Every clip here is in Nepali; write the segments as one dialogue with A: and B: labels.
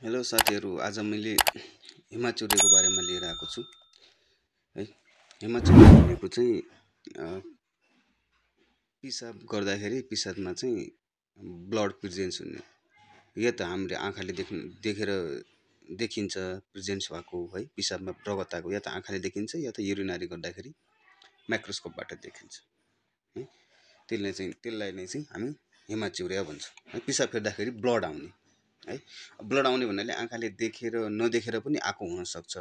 A: हेलो साथीहरू, आज मैले हेमाचुरेको बारेमा लिएर आएको छु है। हेमाचुरे भनेको चाहिँ पिसाब गर्दाखेरि पिसाबमा चाहिँ ब्लड प्रेजेन्स हुने, या त हामीले आँखाले देखेर देखिन्छ प्रेजेन्स भएको है, पिसाबमा रगत आएको, या त आँखाले देखिन्छ या त युरिनरी गर्दाखेरि माइक्रोस्कोपबाट देखिन्छ है। त्यसलाई नै चाहिँ हामी हेमाचुरिया भन्छौँ है। पिसाब फेर्दाखेरि ब्लड आउने है। ब्लड आउने भन्नाले आँखाले नदेखेर पनि आएको हुनसक्छ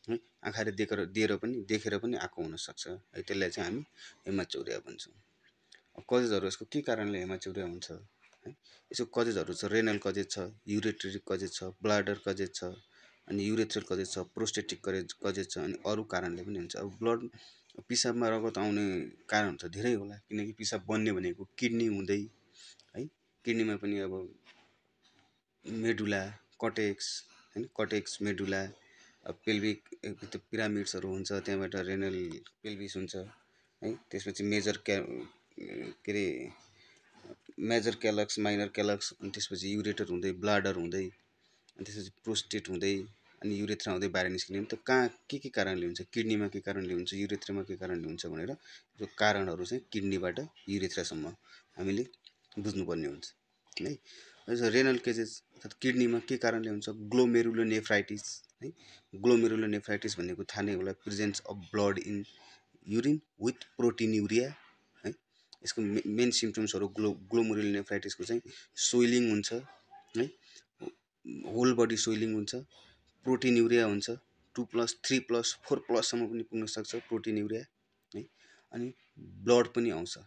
A: है। आँखाले देखेर पनि आएको हुनसक्छ है। त्यसलाई चाहिँ हामी हेमाचुरिया भन्छौँ। कजेजहरू यसको के कारणले हेमाचुरिया हुन्छ है। यसको कजेजहरू छ, रेनल कजेज छ, युरेटरी कजेज छ, ब्लाडर कजेज छ, अनि युरेथ्रल कजेज छ, प्रोस्टेटिक कजेज छ, अनि अरू कारणले पनि हुन्छ। अब पिसाबमा रगत आउने कारण त धेरै होला, किनकि पिसाब बन्ने भनेको किडनी हुँदै है। किडनीमा पनि अब मेडुला, कटेक्स हैन, कटेक्स मेडुला, पेल्भिक पिरामिड्सहरू हुन्छ, त्यहाँबाट रेनल पेल्भिस हुन्छ है। त्यसपछि मेजर क्यालक्स, माइनर क्यालक्स, अनि त्यसपछि युरेटर हुँदै ब्लाडर हुँदै, अनि त्यसपछि प्रोस्टेट हुँदै, अनि युरेथ्रा हुँदै बाहिर निस्किने। त कहाँ के कारणले हुन्छ, किडनीमा के कारणले हुन्छ, युरेथ्रामा के कारणले हुन्छ भनेर यो कारणहरू चाहिँ किडनीबाट युरेथ्रासम्म हामीले बुझ्नुपर्ने हुन्छ है। रेनल केजेस अर्थात् किडनीमा के कारणले हुन्छ, ग्लोमेरुलोनेफ्राइटिस है। ग्लोमेरुलोनेफ्राइटिस भनेको थाहा नै होला, presence of blood in urine with proteinuria है। यसको मेन सिम्पटम्सहरू ग्लोमेरुलोनेफ्राइटिसको चाहिँ सोइलिङ हुन्छ है, होल बडी सोइलिङ हुन्छ, प्रोटिन्युरिया हुन्छ, 2+, 3+, 4+सम्म पनि पुग्न सक्छ प्रोटिन्युरिया है। अनि ब्लड पनि आउँछ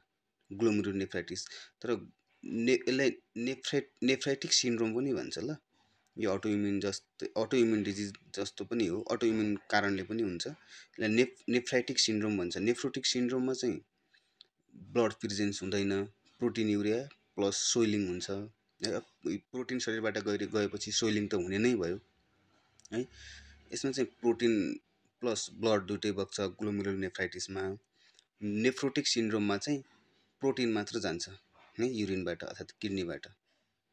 A: ग्लोमेरुलोनेफ्राइटिस। तर यसलाई नेफ्राइटिक सिन्ड्रोम पनि भन्छ ल। यो अटोइम्युन डिजिज जस्तो पनि हो, अटोइम्युन कारणले पनि हुन्छ। यसलाई नेफ्राइटिक सिन्ड्रोम भन्छ। नेफ्रोटिक सिन्ड्रोममा चाहिँ ब्लड प्रेजेन्स हुँदैन, प्रोटिन्युरिया प्लस सोइलिङ हुन्छ है। प्रोटिन शरीरबाट गएपछि सोइलिङ त हुने नै भयो है। यसमा चाहिँ प्रोटिन प्लस ब्लड दुइटै बग्छ ग्लोमेरुलोनेफ्राइटिसमा। नेफ्रोटिक सिन्ड्रोममा चाहिँ प्रोटिन मात्र जान्छ है युरिनबाट अर्थात् किडनीबाट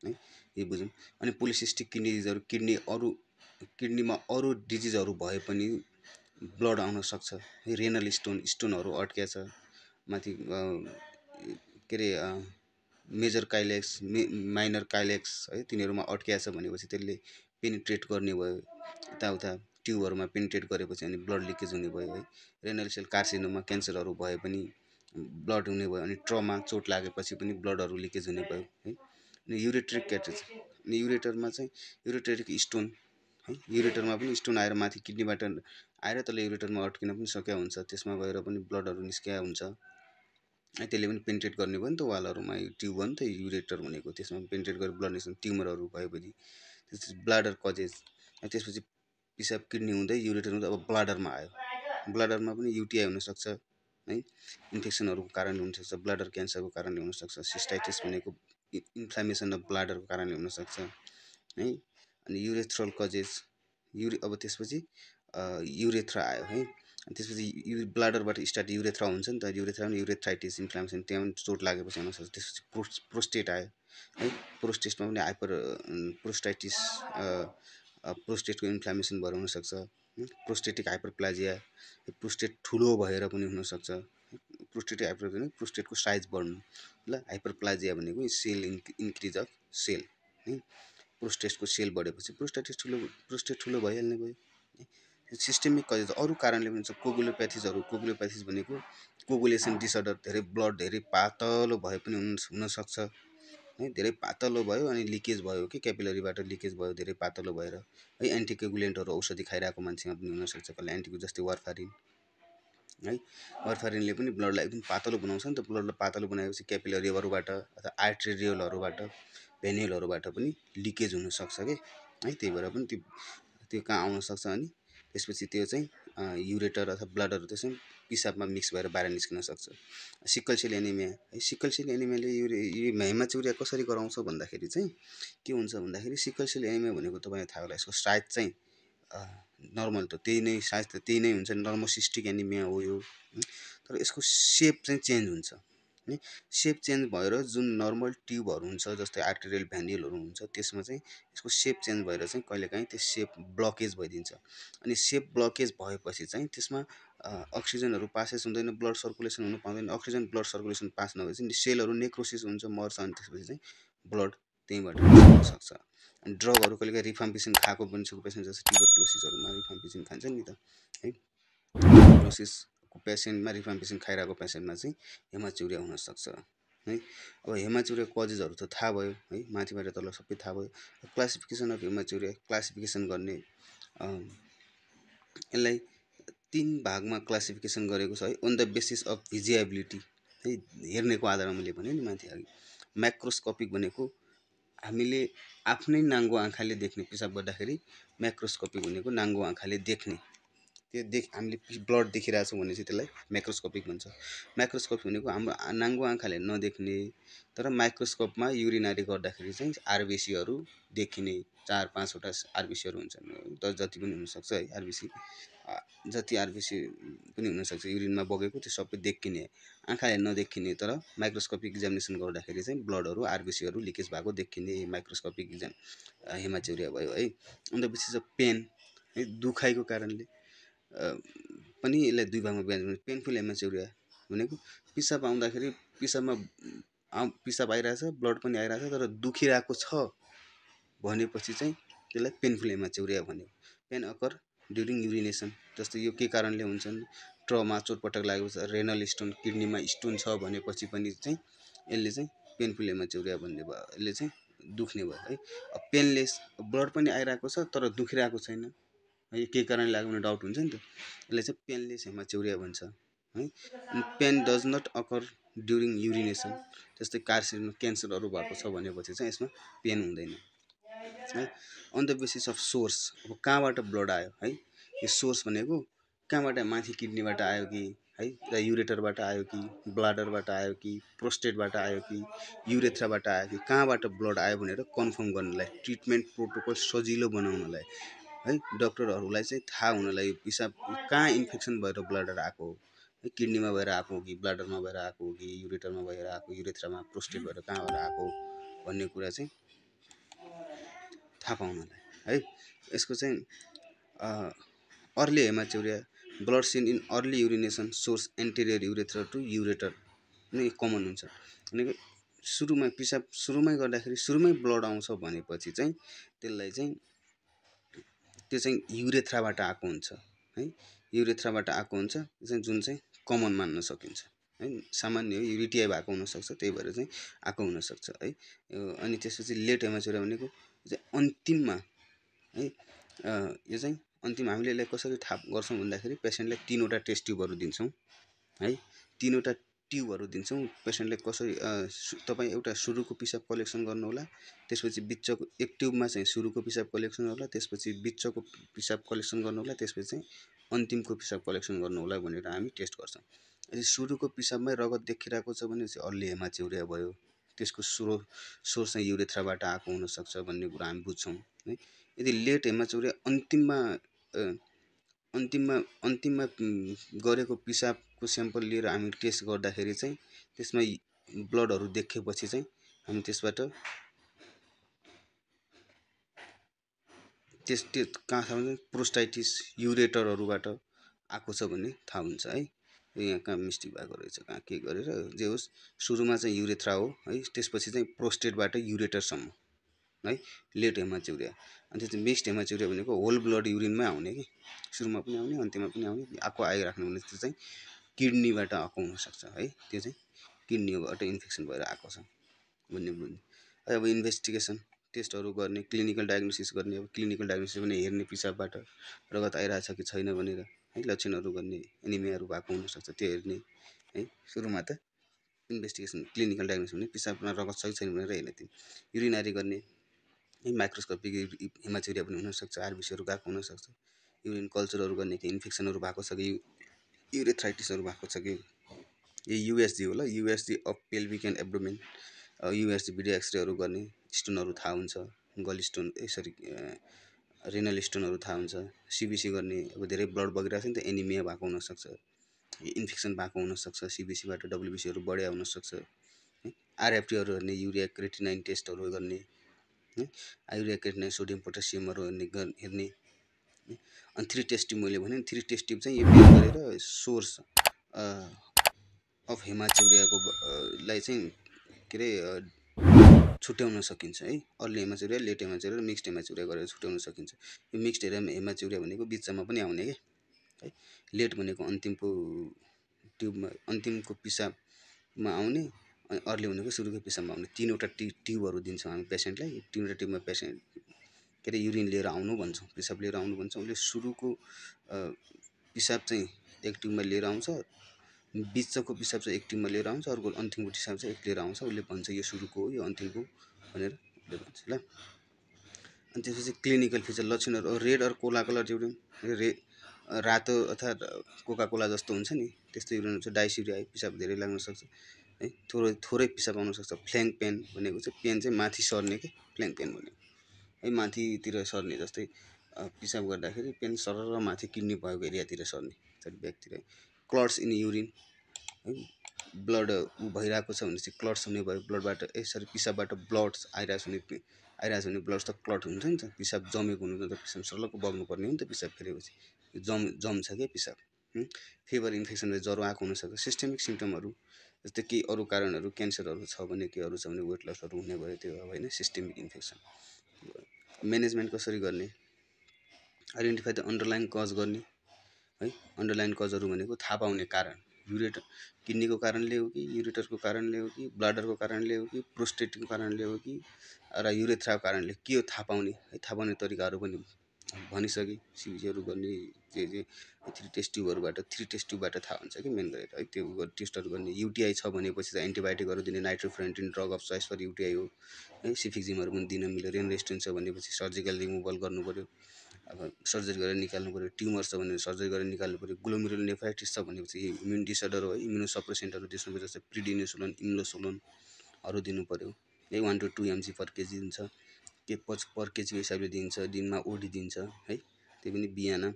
A: है। यो बुझौँ। अनि पोलिसिस्टिक किडनी डिजिजहरू, किडनीमा अरू डिजिजहरू भए पनि ब्लड आउन सक्छ है। रेनल स्टोनहरू अड्किया छ माथि, के अरे मेजर काइलेक्स, माइनर काइलेक्स है, तिनीहरूमा अड्किया छ भनेपछि त्यसले पेनिट्रेट गर्ने भयो, यताउता ट्युबहरूमा पेनिट्रेट गरेपछि अनि ब्लड लिकेज हुने भयो है। रेनल सेल कार्सिनोमा, क्यान्सरहरू भए पनि ब्लड हुने भयो, अनि ट्रमा, चोट लागेपछि पनि ब्लडहरू लिकेज हुने भयो है। अनि युरेट्रिक क्याटेज, अनि युरेटरमा चाहिँ युरेटरिक स्टोन है, युरेटरमा पनि स्टोन आएर माथि किडनीबाट आएर त्यसले युरेटरमा अड्किन पनि सकिया हुन्छ, त्यसमा गएर पनि ब्लडहरू निस्किया हुन्छ है। त्यसले पनि पेनिट्रेट गर्ने भयो नि त वालहरूमा, ट्युब हो नि त युरेटर भनेको, त्यसमा पेनिट्रेट गरेर ब्लड निस्किने, ट्युमरहरू भएपछि। त्यसपछि ब्लाडर कजेज, त्यसपछि पिसाब किडनी हुँदै युरेटर हुँदै अब ब्लाडरमा आयो। ब्लाडरमा पनि युटिआई हुनसक्छ है, इन्फेक्सनहरूको कारणले हुनसक्छ, ब्लाडर क्यान्सरको कारणले हुनसक्छ, सिस्टाइटिस भनेको इन्फ्लामेसन अफ ब्लाडरको कारणले हुनसक्छ है। अनि युरेथ्रल कजेज, अब त्यसपछि युरेथ्रा आयो है। अनि त्यसपछि ब्लाडरबाट स्टार्ट युरेथ्रा हुन्छ नि त, युरेथ्रा पनि युरेथ्राइटिस, इन्फ्लामेसन, त्यहाँ पनि चोट लागेपछि हुनसक्छ। त्यसपछि प्रोस्टेट आयो है। प्रोस्टेटमा पनि प्रोस्टाइटिस, प्रोस्टेटको इन्फ्लामेसन भएर हुनसक्छ। प्रोस्टेटिक हाइपरप्लाजिया, प्रोस्टेट ठुलो भएर पनि हुनसक्छ। प्रोस्टेटिक हाइपरप्लाजिया प्रोस्टेटको साइज बढ्नु ल। हाइपरप्लाजिया भनेको सेल इन्क्रिज अफ सेल है। प्रोस्टेटको सेल बढेपछि प्रोस्टेट ठुलो भइहाल्ने भयो है। सिस्टेमिक कजेज अरू कारणले पनि हुन्छ। कोगुलोप्याथिज भनेको कोगुलेसन डिसअर्डर, ब्लड धेरै पातलो भए पनि हुनसक्छ है। धेरै पातलो भयो अनि लिकेज भयो कि क्यापिलरीबाट लिकेज भयो धेरै पातलो भएर है। एन्टिकोगुलेन्टहरू औषधि खाइरहेको मान्छेमा पनि हुनसक्छ, कसले एन्टिको, जस्तै वारफारिन है। वारफारिनले पनि ब्लडलाई एकदम पातलो बनाउँछ नि त। ब्लडलाई पातलो बनाएपछि क्यापिलरीहरूबाट अथवा आर्टेरियलहरूबाट, भेन्युलहरूबाट पनि लिकेज हुनसक्छ कि है। त्यही भएर पनि त्यो कहाँ आउनसक्छ, अनि त्यसपछि त्यो चाहिँ युरेटर अथवा ब्लाडर त्यसमा पिसाबमा मिक्स भएर बाहिर निस्किन सक्छ। सिकल सेल एनिमिया है। सिकल सेल एनिमियाले यो हेमाचुरिया कसरी गराउँछ भन्दाखेरि चाहिँ के हुन्छ भन्दाखेरि, सिकल सेल एनिमिया भनेको तपाईँलाई थाहा होला, यसको सायद चाहिँ नर्मल त त्यही नै हुन्छ, नर्मोसिस्टिक एनिमिया हो यो। तर यसको सेप चाहिँ चेन्ज हुन्छ है। सेप चेन्ज भएर जुन नर्मल ट्युबहरू हुन्छ जस्तै आर्टेरियल भ्यान्युलहरू हुन्छ त्यसमा चाहिँ यसको सेप चेन्ज भएर चाहिँ कहिलेकाहीँ त्यो सेप ब्लकेज भइदिन्छ। अनि सेप ब्लकेज भएपछि चाहिँ त्यसमा अक्सिजनहरू पासेस हुँदैन, ब्लड सर्कुलेसन हुनु पाउँदैन। अक्सिजन ब्लड सर्कुलेसन पास नभएपछि सेलहरू नेक्रोसिस हुन्छ, मर्छ, अनि त्यसपछि चाहिँ ब्लड त्यहीँबाट सक्छ। अनि ड्रगहरू कहिलेकाहीँ रिफाम्पिसिन खाएको मान्छेको पेसेन्ट जस्तै ट्युबरक्लोसिसहरूमा रिफाम्पिसिन खान्छ नि त है। ट्युबरक्लोसिसको पेसेन्टमा रिफाम्पिसिन खाइरहेको पेसेन्टमा चाहिँ हेमाच्युरिया हुनसक्छ है। अब हेमाच्युरिया कजेजहरू त थाहा भयो है, माथिबाट तल सबै थाहा भयो। क्लासिफिकेसन अफ हेमाच्युरिया क्लासिफिकेसन गर्ने यसलाई 3 भागमा क्लासिफिकेसन गरेको छ है, अन द बेसिस अफ भिजिएबिलिटी है, हेर्नेको आधारमा मैले भने नि माथि अघि। म्याक्रोस्कोपिक भनेको हामीले आफ्नै नाङ्गो आँखाले देख्ने, पिसाब गर्दाखेरि म्याक्रोस्कोपिक भनेको नाङ्गो आँखाले देख्ने, त्यो हामीले ब्लड देखिरहेछौँ भने चाहिँ त्यसलाई म्याक्रोस्कोपिक भन्छ। म्याक्रोस्कोप भनेको हाम्रो नाङ्गो आँखाले नदेख्ने तर माइक्रोस्कोपमा युरिनारी गर्दाखेरि चाहिँ आरबिसीहरू देखिने, 4-5वटा आरबिसीहरू हुन्छन्, 10 जति पनि हुनसक्छ है आरबिसी, जति आरबिसी पनि हुनसक्छ युरिनमा बगेको, त्यो सबै देखिने, आँखाले नदेखिने तर माइक्रोस्कोपिक इक्जामिनेसन गर्दाखेरि चाहिँ ब्लडहरू आरबिसीहरू लिकेज भएको देखिने माइक्रोस्कोपिक हेमाच्युरिया भयो है। अन्त विशेष पेन है, दुखाइको कारणले पनि यसलाई 2 भागमा विभाजन। पेनफुल हेमाच्युरिया भनेको पिसाब आउँदाखेरि पिसाब आइरहेछ, ब्लड पनि आइरहेछ तर दुखिरहेको छ भनेपछि चाहिँ त्यसलाई पेनफुल हेमाच्युरिया भन्यो। पेन अकर ड्युरिङ युरिनेसन, जस्तो यो के कारणले हुन्छन्, ट्रमा, चोटपटक लागेको छ, रेनल स्टोन, किडनीमा स्टोन छ भनेपछि पनि चाहिँ यसले चाहिँ पेनफुल हेमाच्युरिया भन्ने भयो, यसले चाहिँ दुख्ने भयो है। पेनलेस, ब्लड पनि आइरहेको छ तर दुखिरहेको छैन है, के कारणले लाग्यो भने डाउट हुन्छ नि त, यसलाई चाहिँ पेनलेस हेमाच्युरिया भन्छ है। Pain does not occur during urination, जस्तै क्यान्सरहरू भएको छ भनेपछि चाहिँ यसमा पेन हुँदैन है। On the basis of source, अब कहाँबाट ब्लड आयो है, यो सोर्स भनेको कहाँबाट, माथि किडनीबाट आयो कि है, र युरेटरबाट आयो कि, ब्लाडरबाट आयो कि, प्रोस्टेटबाट आयो कि, युरेथ्राबाट आयो कि, कहाँबाट ब्लड आयो भनेर कन्फर्म गर्नलाई, ट्रिटमेन्ट प्रोटोकल सजिलो बनाउनलाई है, डक्टरहरूलाई चाहिँ थाहा हुनलाई पिसाब कहाँ इन्फेक्सन भएर ब्लडर आएको हो है, किडनीमा भएर आएको हो कि, ब्लाडरमा भएर आएको हो कि, युरेटरमा भएर आएको, युरेथ्रामा, प्रोस्टेट भएर कहाँ भएर आएको भन्ने कुरा चाहिँ थाहा पाउनलाई है। यसको चाहिँ early hematuria, blood seen in early urination, source anterior urethra to ureter नै कमन हुन्छ। भनेको सुरुमै पिसाब सुरुमै गर्दाखेरि सुरुमै ब्लड आउँछ भनेपछि चाहिँ त्यसलाई चाहिँ त्यो चाहिँ युरेथ्राबाट आएको हुन्छ है, युरेथ्राबाट आएको हुन्छ जुन चाहिँ कमन मान्न सकिन्छ है, सामान्य हो, युरिटिआई भएको हुनसक्छ, त्यही भएर चाहिँ आएको हुनसक्छ है। अनि त्यसपछि लेट हेमाच्युरिया भनेको चाहिँ अन्तिममा है, यो चाहिँ अन्तिम हामीले यसलाई कसरी थाहा गर्छौँ भन्दाखेरि पेसेन्टलाई 3वटा टेस्ट ट्युबहरू दिन्छौँ है, 3वटा ट्युबहरू दिन्छौँ पेसेन्टलाई। कसरी तपाईँ एउटा सुरुको पिसाब कलेक्सन गर्नुहोला, त्यसपछि बिचको एक ट्युबमा चाहिँ सुरुको पिसाब कलेक्सन होला, त्यसपछि बिचको पिसाब कलेक्सन गर्नुहोला, त्यसपछि चाहिँ अन्तिमको पिसाब कलेक्सन गर्नुहोला भनेर हामी टेस्ट गर्छौँ। यदि सुरुको पिसाबमै रगत देखिरहेको छ भने चाहिँ अर्ली हेमाच्युरिया भयो, त्यसको सोर्स चाहिँ युरेथ्राबाट आएको हुनसक्छ भन्ने कुरा हामी बुझ्छौँ है। यदि लेट हेमाच्युरिया अन्तिममा गरेको पिसाबको स्याम्पल लिएर हामी टेस्ट गर्दाखेरि चाहिँ त्यसमा ब्लडहरू देखेपछि चाहिँ हामी त्यसबाट त्यो कहाँ थाहा हुन्छ, प्रोस्टाइटिस युरेटरहरूबाट आएको छ भन्ने थाहा हुन्छ है। यहाँ कहाँ मिस्टेक भएको रहेछ, कहाँ के गरेर जे होस्, सुरुमा चाहिँ युरेथ्रा हो है, त्यसपछि चाहिँ प्रोस्टेटबाट युरेटरसम्म है लेट हेमाच्युरिया। अनि त्यो चाहिँ मिक्स्ड हेमाच्युरिया भनेको होल ब्लड युरिनमै आउने कि, सुरुमा पनि आउने अन्त्यमा पनि आउने, आइराख्नु भने त्यो चाहिँ किडनीबाट आएको हुनसक्छ है, त्यो चाहिँ किडनीबाट इन्फेक्सन भएर आएको छ भन्ने बुझ्ने। अब इन्भेस्टिगेसन टेस्टहरू गर्ने, क्लिनिकल डायग्नोसिस गर्ने। अब क्लिनिकल डायग्नोसिस भने हेर्ने पिसाबबाट रगत आइरहेछ कि छैन भनेर है, लक्षणहरू गर्ने, एनिमियाहरू भएको हुनसक्छ त्यो हेर्ने है। सुरुमा त इन्भेस्टिगेसन क्लिनिकल डायग्नोसिस भने पिसाबमा रगत छ कि छैन भनेर हेर्ने, त्यो युरिनारी गर्ने है, माइक्रोस्कोपिक हेमाच्युरिया पनि हुनसक्छ, आरबिसीहरू गएको हुनसक्छ, युरिन कल्चरहरू गर्ने कि इन्फेक्सनहरू भएको छ कि, युरेथ्राइटिसहरू भएको छ कि। यो युएसजी होला, USG of pelvic and abdomen, USG video एक्सरेहरू गर्ने, स्टोनहरू थाहा हुन्छ, गल स्टोन यसरी रेनल स्टोनहरू थाहा हुन्छ। सिबिसी गर्ने, अब धेरै ब्लड बगिरहेको छ नि त, एनिमिया भएको हुनसक्छ इन्फेक्सन भएको हुनसक्छ, सिबिसीबाट डब्लुबिसीहरू बढिया हुनसक्छ है। आरएफटीहरू हेर्ने, युरिया क्रिएटिनाइन टेस्टहरू गर्ने है, युरिया क्रिएटिनाइन सोडियम पोटासियमहरू हेर्ने है। अनि थ्री टेस्ट ट्युब मैले भने थ्री टेस्ट ट्युब चाहिँ यो मेन गरेर सोर्स अफ हेमाच्युरियाको लाई चाहिँ के अरे छुट्याउन सकिन्छ है। अर्ली हेमाच्युरिया, लेट हेमाच्युरिया र मिक्स्ड हेमाच्युरिया गरेर छुट्याउन सकिन्छ। यो मिक्स्ड हेमाच्युरिया भनेको बिचमा पनि आउने के है, लेट भनेको अन्तिमको ट्युबमा, अन्तिमको पिसाबमा आउने, अनि अर्ली भनेको सुरुको पिसाबमा आउने। तीनवटा ट्युबहरू दिन्छौँ हामी पेसेन्टलाई। तीनवटा ट्युबमा पेसेन्ट के अरे युरिन लिएर आउनु भन्छौँ, पिसाब लिएर आउनु भन्छौँ। उसले सुरुको पिसाब चाहिँ एक ट्युबमा लिएर आउँछ, बिचको पिसाब चाहिँ एक ट्युबमा लिएर आउँछ, अर्को अन्तिमको पिसाब चाहिँ एक लिएर आउँछ। उसले भन्छ यो सुरुको हो, यो अन्तिमको भनेर उसले भन्छ ल। अनि त्यसपछि क्लिनिकल फिचर लक्षणहरू red or cola colour urine, रातो अथवा कोका कोला जस्तो हुन्छ नि त्यस्तो युरिन हुन्छ। डाइसिरिया है, पिसाब धेरै लाग्न सक्छ है, थोरै पिसाब आउन सक्छ। फ्ल्याङ पेन भनेको चाहिँ पेन चाहिँ माथि सर्ने के फ्ल्याङ पेन भनेको है, माथितिर सर्ने, जस्तै पिसाब गर्दाखेरि पेन सरर माथि किडनी भएको एरियातिर सर्ने ब्याकतिर। क्लट्स इन युरिन है, ब्लड भइरहेको छ भने चाहिँ क्लट्स हुने भयो, ब्लडबाट सरी पिसाबबाट ब्लड्स आइरहेको हुने ब्लड्स त क्लट हुन्छ नि त, पिसाब जमेको हुनु त पिसाब सर्लक्क बग्नु पर्ने हो नि त पिसाब फेरेपछि, जम्छ क्या पिसाब। फिभर इन्फेक्सन ज्वरो आएको हुनसक्छ। सिस्टेमिक सिम्टमहरू जस्तै केही अरू कारणहरू, क्यान्सरहरू छ भने, के अरू छ भने, वेट लसहरू हुने भयो, त्यो अब होइन सिस्टेमिक इन्फेक्सन। म्यानेजमेन्ट कसरी गर्ने, आइडेन्टिफाई द अन्डरलाइन कज गर्ने है। अन्डरलाइन कजहरू भनेको थाहा पाउने कारण, युरेटर किडनीको कारणले हो कि, युरेटरको कारणले हो कि, ब्लाडरको कारणले हो कि, प्रोस्टेटको कारणले हो कि, र युरेथ्राको कारणले के हो थाहा पाउने है। थाहा पाउने तरिकाहरू पनि भनिसकेँ, सिबिसीहरू गर्ने, थ्री टेस्ट ट्युबबाट थाहा हुन्छ कि मेन गरेर है, त्यो टेस्टहरू गर्ने। युटिआई छ भनेपछि त एन्टिबायोटिकहरू दिने, nitrofurantoin drug of choice for UTI हो है। सिफिक्जिमहरू पनि दिन मिल्यो। रेन रेस्टुरेन्ट छ भनेपछि सर्जिकल रिमुभल गर्नु पऱ्यो, अब सर्जरी गरेर निकाल्नु पऱ्यो। ट्युमर छ भने सर्जरी गरेर निकाल्नु पऱ्यो। ग्लोमेरुलर नेफ्राइटिस छ भनेपछि इम्युन डिसअर्डर हो है, इम्युनोसप्रेसेन्टहरू दिनु पऱ्यो, जस्तै प्रिडिनिसोलोन, इम्लोसोलोनहरू दिनु पऱ्यो है। 1 to 2 mg पर केजी दिन्छ, के पर केजीको हिसाबले दिन्छ। दिनमा ओडी दिन्छ है, त्यो पनि बिहान।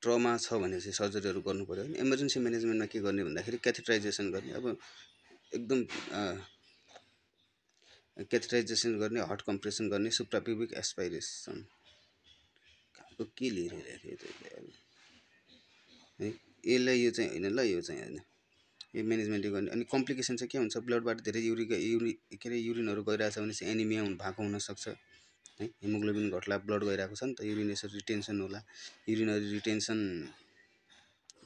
A: ट्रमा छ भने चाहिँ सर्जरीहरू गर्नु पऱ्यो है। इमर्जेन्सी म्यानेजमेन्टमा के गर्ने भन्दाखेरि क्याथेटराइजेसन गर्ने, अब एकदम क्याथेटराइजेसन गर्ने, हट कम्प्रेसन गर्ने, सुप्राप्युबिक एस्पाइरेसन के लिइरहेको थियो है, यसलाई यो चाहिँ होइन ल, यो चाहिँ होइन, यो म्यानेजमेन्टै गर्ने। अनि कम्प्लिकेसन चाहिँ के हुन्छ, ब्लडबाट धेरै के अरे युरिनहरू गइरहेछ भने चाहिँ एनिमिया भएको हुनसक्छ है। हिमोग्लोबिन घट्ला, ब्लड गइरहेको छ नि त, युरिनेसरी रिटेन्सन होला। युरिनरी रिटेन्सन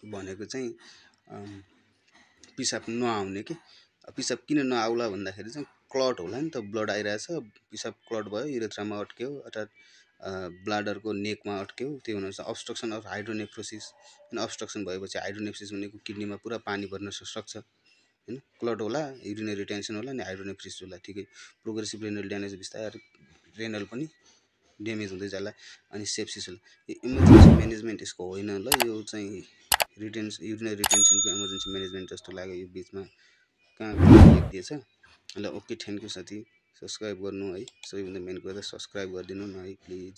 A: भनेको चाहिँ पिसाब नआउने के। पिसाब किन नआउला भन्दाखेरि चाहिँ क्लट होला नि त, ब्लड आइरहेछ, पिसाब क्लट भयो, युरेथ्रामा अट्क्यो, अर्थात् ब्लाडरको नेकमा अट्क्यो, त्यो हुनुहुन्छ अब्स्ट्रक्सन अफ हाइड्रोनेफ्रोसिस। अनि अब्स्ट्रक्सन भएपछि हाइड्रोनेफ्रोसिस भनेको किडनीमा पुरा पानी भर्न सक्छ होइन। क्लट होला, युरिनरी रिटेन्सन होला, अनि हाइड्रोनेफ्रोसिस होला, ठिकै। प्रोग्रेसिभ रेनल ड्यामेज, बिस्तारै रेनल पनि ड्यामेज हुँदै जाला, अनि सेप्सिस होला। यो इमर्जेन्सी म्यानेजमेन्ट यसको होइन ल, यो चाहिँ युरिनरी रिटेन्सनको इमर्जेन्सी म्यानेजमेन्ट जस्तो लाग्यो यो बिचमा कहाँ लेखिदिएछ ल। ओके, थ्याङ्क यू साथी। सब्सक्राइब गर्नु है, सबैभन्दा मेन कुरा त सब्सक्राइब गरिदिनु न है प्लिज।